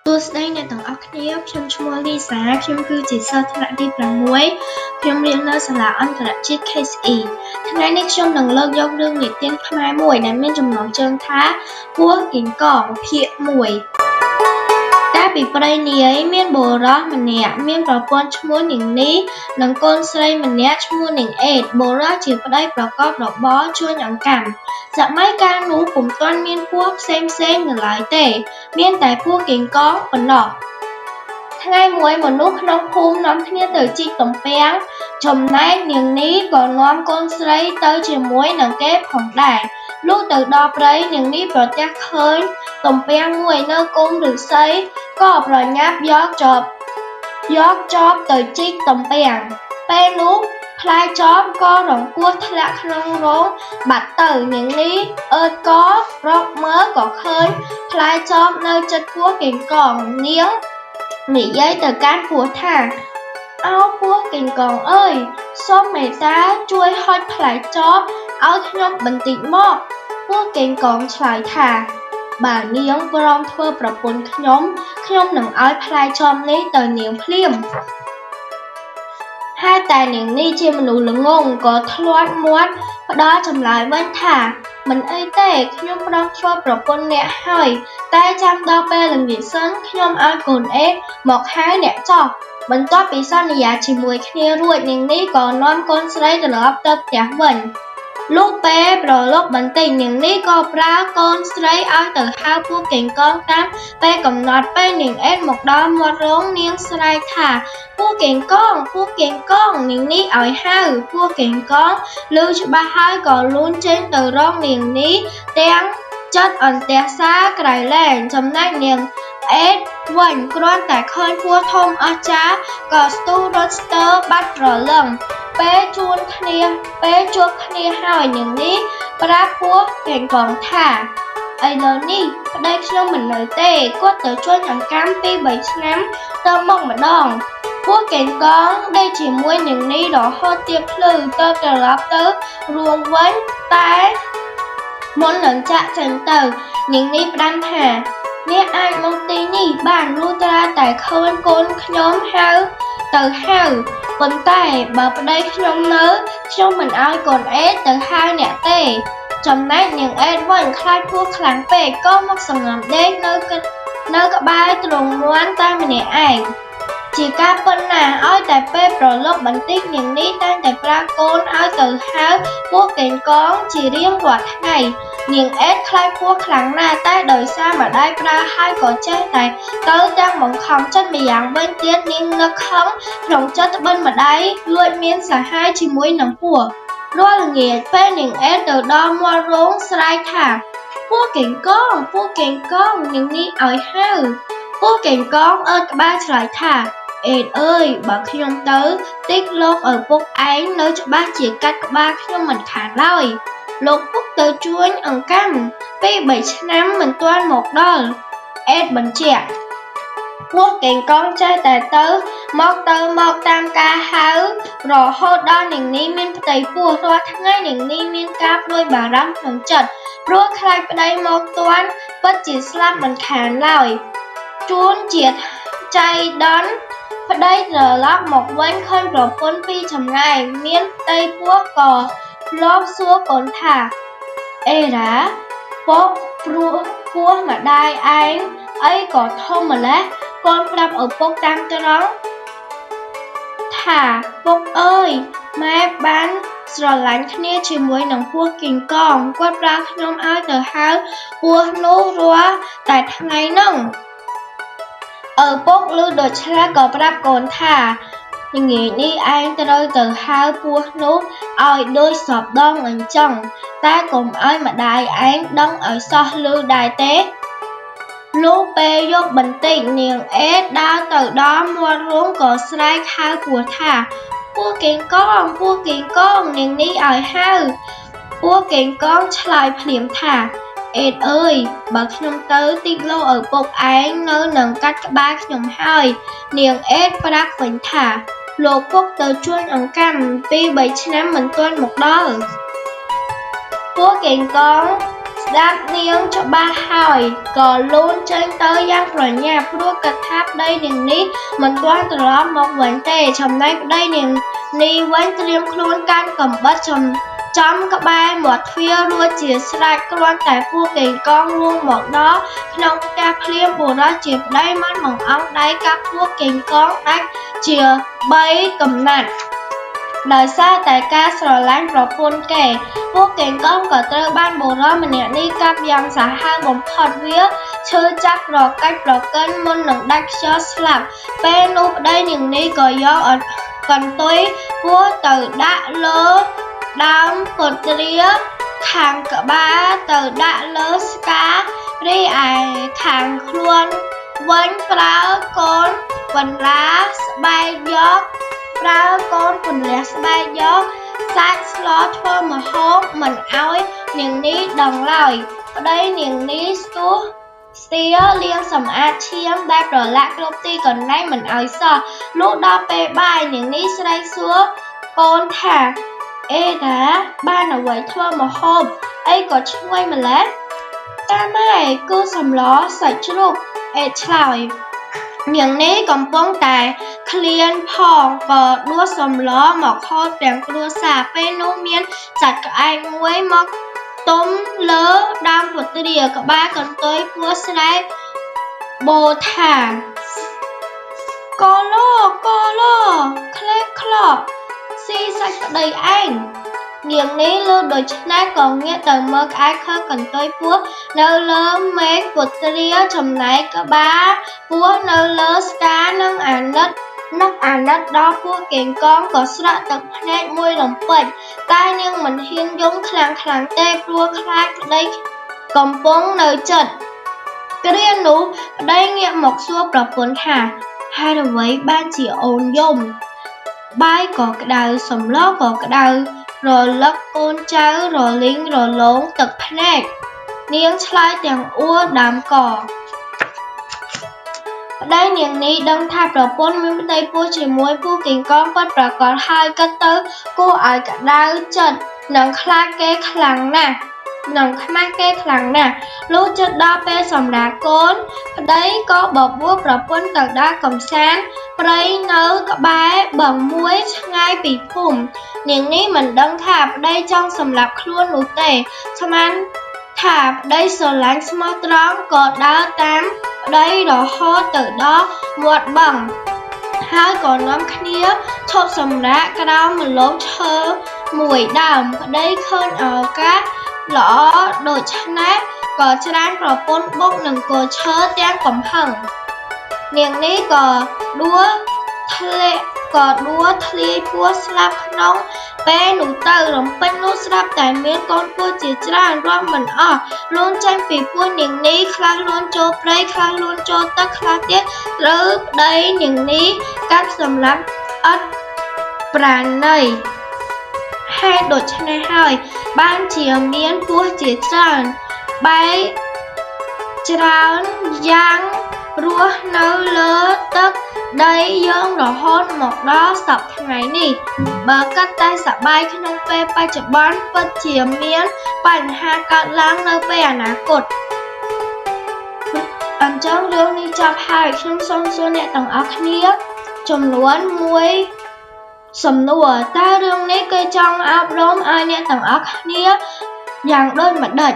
សួស្តីអ្នកទាំងអស់គ្នាខ្ញុំឈ្មោះលីសាខ្ញុំគឺជាសិស្សថ្នាក់ទី6ខ្ញុំរៀននៅសាលាអន្តរជាតិ KCE ថ្ងៃនេះខ្ញុំនឹងលើកយករឿងនិទានខ្មែរមួយដែលមានចំណងជើងថាពស់គីងកងភាគ1កាលពីព្រេងនាយមានបុរសម្នាក់មានប្រពន្ធឈ្មោះនាងនីនិងកូនស្រីម្នាក់ឈ្មោះនាងអេតបុរសជាប្តីប្រកបរបរជួញអង្កាំសម័យកាលនោះពុំទាន់មានពស់ផ្សេងៗនៅឡើយទេមានតែពស់កេងកងប៉ុណ្ណោះថ្ងៃមួយមនុស្សក្នុងភូមិនាំគ្នាទៅជីកទំពាំងចំណែកនាងនីក៏នាំកូនស្រីទៅជាមួយនឹងគេផងដែរលុះទៅដល់ព្រៃនាងនីប្រទះឃើញទំពាំងមួយនៅគុំឫស្សីក៏ប្រញាប់យកចបទៅជីកទំពាំងពេលនោះផ្លែចបក៏រង្គោះធ្លាក់ក្នុងរោងបាត់ទៅនាងនីអើតករកមើលក៏ឃើញផ្លែចបនៅជិតពស់កេងកងនាងនិយាយទៅកាន់ពស់ថាឱពស់កេងកងអើយសូមមេត្តាជួយហុចផ្លែចបឲ្យខ្ញុំបន្តិចមកពស់កេងកងឆ្លើយថាបើនាងព្រមធ្វើប្រពន្ធខ្ញុំខ្ញុំនឹងឲ្យផ្លែចបនេះទៅនាងភ្លាមហេតុតែនាងនេះជាមនុស្សល្ងង់ក៏ធ្លាត់មាត់ផ្ដល់ចម្លើយវិញថាមិនអីទេខ្ញុំព្រមធ្វើប្រពន្ធអ្នកហើយតែចាំដល់ពេលល្ងាចសិនខ្ញុំឲ្យកូនអេតមកហៅអ្នកចុះបន្ទាប់ពីសន្យាជាមួយគ្នារួចនាងនេះក៏នាំកូនស្រីត្រឡប់ទៅផ្ទះវិញលុះពេលប្រឡប់បន្តិចនាងនេះក៏ប្រើកូនស្រីឲ្យទៅហៅពស់កេងកងតាមពេលកំណត់ពេលនាងអេតមកដល់មាត់រោងនាងស្រែកថាពស់កេងកងពស់កេងកងនាងនេះឲ្យហៅពស់កេងកងឮច្បាស់ហើយក៏លូនចេញទៅរកនាងនេះទាំងចិត្តអន្ទះសារក្រៃលែងចំណែកនាងអេតវិញគ្រាន់តែឃើញពស់ធំអស្ចារ្យក៏ស្ទុះរត់ស្ទើរបាត់ព្រលឹងពេលជួបគ្នាហើយនាងនេះប្រាប់ពស់កេងកងថាឥឡូវនេះប្តីខ្ញុំមិននៅទេគាត់ទៅជួញអង្កាំពី3ឆ្នាំទៅមកម្ដងពស់កេងកងដេកជាមួយនាងនេះរហូតទៀបភ្លឺទៅត្រឡប់ទៅរួងវិញតែមុននឹងចាក់ចេញទៅនាងនេះផ្ដាំថាអ្នកអាចមកទីនេះបានលុះត្រាតែឃើញកូនខ្ញុំហៅទៅហៅប៉ុន្តែបើប្តីខ្ញុំនៅខ្ញុំមិនឲ្យកូនអេតទៅហៅអ្នកទេចំណែកនាងអេតវិញខ្លាចពស់ខ្លាំងពេកក៏មកសង្ងំដេកនៅក្បែរទ្រុងមាន់តែម្នាក់ឯងជាការពិតណាស់ឲ្យតែពេលប្រឡប់បន្តិចនាងនេះតែងតែប្រើកូនឲ្យទៅហៅពស់កេងកងជារៀងរាល់ថ្ងៃនាងអេតខ្លាចពស់ខ្លាំងណាស់តែដោយសារម្ដាយប្រើហើយក៏ចេះតែទៅទាំងបង្ខំចិត្តម្យ៉ាងវិញទៀតនាងនឹកខឹងក្នុងចិត្តត្បិតម្ដាយលួចមានសហាយជាមួយនឹងពស់រាល់ល្ងាចពេលនាងអេតទៅដល់មាត់រោងស្រែកថាពស់កេងកងពស់កេងកងនាងនេះឲ្យហៅពស់កេងកងអើតក្បាលឆ្លើយថាអេតអើយបើខ្ញុំទៅតិចលោកឪពុកឯងនៅច្បាស់ជាកាត់ក្បាលខ្ញុំមិនខានឡើយលោកពុកទៅជួញអង្កាំពី3ឆ្នាំមិនទាន់មកដល់អេតបញ្ជាក់ពស់កេងកងចេះតែទៅមកទៅមកតាមការហៅរហូតដល់នាងនេះមានផ្ទៃពោះរាល់ថ្ងៃនាងនេះមានការព្រួយបារម្ភក្នុងចិត្តព្រោះខ្លាចប្តីមកទាន់ពិតជាស្លាប់មិនខានឡើយជួនជាចៃដន្យប្តីត្រឡប់មកវិញឃើញប្រពន្ធពីចម្ងាយមានផ្ទៃពោះក៏លបសួរកូនថាអេរ៉ាពុកព្រោះពោះម្ដាយឯងអីក៏ធំម្ល៉េះកូនប្រាប់ឪពុកតាមត្រង់ថាពុកអើយម៉ែបានស្រឡាញ់គ្នាជាមួយនឹងពស់គីងកងគាត់ប្រើខ្ញុំឲ្យទៅហៅពស់នោះរាល់តែថ្ងៃហ្នឹងឪពុកឮដូច្នេះក៏ប្រាប់កូនថាល្ងាចនេះឯងត្រូវទៅហៅពស់នោះឲ្យដូចសព្វដងអញ្ចឹងតែកុំឲ្យម្ដាយឯងដឹងឲ្យសោះឮដែរទេលុះពេលយប់បន្តិចនាងអេតដើរទៅដល់មាត់រោងក៏ស្រែកហៅពស់ថាពស់កេងកងពស់កេងកងនាងនេះឲ្យហៅពស់កេងកងឆ្លើយភ្លាមថាអេតអើយបើខ្ញុំទៅតិចលោកឪពុកឯងនៅនឹងកាត់ក្បាលខ្ញុំហើយនាងអេតប្រាប់វិញថាលោកពុកទៅជួញអង្កាំពី3ឆ្នាំមិនទាន់មកដល់ពស់កេងកង ស្តាប់នាងច្បាស់ហើយ ក៏លូនចេញទៅយ៉ាងប្រញាប់ ព្រោះគិតថាប្តីនាងនេះមិនទាន់ត្រឡប់មកវិញទេ ចំណែកប្តីនាងនេះវិញត្រៀមខ្លួនកាន់កាំបិតចំក្បែរមាត់ទ្វាររួចជាស្រេច គ្រាន់តែពស់កេងកងលួងមកដល់ក្នុងផ្ទះភ្លាមបុរសជាប្តីបានបង្អង់ដៃកាប់ពស់កេងកងដាច់ជាបីកំណាត់ ដោយសារតែការស្រឡាញ់ប្រពន្ធគេ ពស់កេងកងក៏ត្រូវបានបុរសម្នាក់នេះកាប់យ៉ាងសាហាវបំផុតវាឈឺចាប់ប្រកាច់ប្រកិនមុននឹងដាច់ខ្យល់ស្លាប់ ពេលនោះប្តីនាងនេះក៏យកកន្ទុយពស់ទៅដាក់លើដើមពុទ្រាខាងក្បាលទៅដាក់លើស្ការីឯខាងខ្លួនវិញប្រើកូនបន្លាស្បែកយកប្រើកូនពន្លះស្បែកយកសាច់ស្លធ្វើម្ហូបមិនឲ្យនាងនេះដឹងឡើយ ប្តីនាងនេះស្ទុះស្ទាលាងសម្អាតឈាមដែលប្រឡាក់គ្រប់ទីកន្លែងមិនឲ្យសោះ លុះដល់ពេលបាយនាងនេះស្រែកសួរកូនថា អេតាបានអ្វីធ្វើម្ហូបអីក៏ឈ្ងុយម្ល៉េះ តាម៉ែគឺសម្លសាច់ជ្រូក អេឆ្លើយ នាងនេះកំពុងតែឃ្លានផងក៏ដួសសម្លមកហូបទាំងគ្រួសារ ពេលនោះមានសត្វក្អែកមួយមកទុំលើដើមពុទ្រាក្បាលកន្ទុយពស់ស្រែកបូថា កឡកឡក្លេកក្លក់ស៊ីសាច់ប្តីឯង នាងនេះឮដូច្នេះក៏ងាកទៅមើលក្អែកឃើញកន្ទុយពស់នៅលើមែកពុទ្រាចំណែកក្បាលពស់នៅលើស្កានឹងអាណិតនឹកអាណិតដល់ពស់កេងកងក៏ស្រក់ទឹកភ្នែកមួយរំពេច តែនាងមិនហ៊ានយំខ្លាំងៗទេព្រោះខ្លាចប្តីកំពុងនៅជិត គ្រានោះប្តីងាកមកសួរប្រពន្ធថា ហេតុអ្វីបានជាអូនយំ បាយក៏ក្តៅ សម្លក៏ក្តៅ រលឹកកូនចៅរលីងរលោងទឹកភ្នែក នាងឆ្លើយទាំងអួលដើមក ប្តីនាងនេះដឹងថាប្រពន្ធមានផ្ទៃពោះជាមួយពស់កេងកងពិតប្រាកដហើយគិតទៅគួរឲ្យក្តៅចិត្តនិងខ្លាចគេខ្លាំងណាស់និងខ្មាស់គេខ្លាំងណាស់ លុះជិតដល់ពេលសម្រាលកូន ប្តីក៏បបួលប្រពន្ធទៅដើរកម្សាន្តព្រៃនៅក្បែរបឹងមួយឆ្ងាយពីភូមិ នាងនេះមិនដឹងថាប្តីចង់សម្លាប់ខ្លួននោះទេ ស្មានថាប្តីស្រឡាញ់ស្មោះត្រង់ក៏ដើរតាមប្តីរហូតទៅដល់មាត់បឹង ហើយក៏នាំគ្នាឈប់សម្រាកក្រោមម្លប់ឈើមួយដើម ប្តីឃើញឱកាសល្អដូច្នេះក៏ច្រានប្រពន្ធបុកនឹងគល់ឈើទាំងកំហឹង នាងនេះក៏ដួលធ្លាក់ក៏ដួលធ្លាយពោះស្លាប់ក្នុងពេលនោះទៅ រំពេចនោះស្រាប់តែមានកូនពស់ជាច្រើនរាប់មិនអស់លូនចេញពីពោះនាងនេះ ខ្លះលូនចូលព្រៃ ខ្លះលូនចូលទឹក ខ្លះទៀតត្រូវប្តីនាងនេះកាប់សម្លាប់ឥតប្រាណី ហេតុដូច្នេះហើយ បានជាមានពស់ជាច្រើនបែកច្រើនយ៉ាងរស់នៅលើទឹកដីយើងរហូតមកដល់សព្វថ្ងៃនេះ បើគិតតែសប្បាយក្នុងពេលបច្ចុប្បន្នពិតជាមានបញ្ហាកើតឡើងនៅពេលអនាគត អញ្ចឹងរឿងនេះចប់ហើយខ្ញុំសូមសួរអ្នកទាំងអស់គ្នាចំនួនមួយសំណួរតើរឿងនេះគេចង់អប់រំឲ្យអ្នកទាំងអស់គ្នាយ៉ាងដូចម្តេច?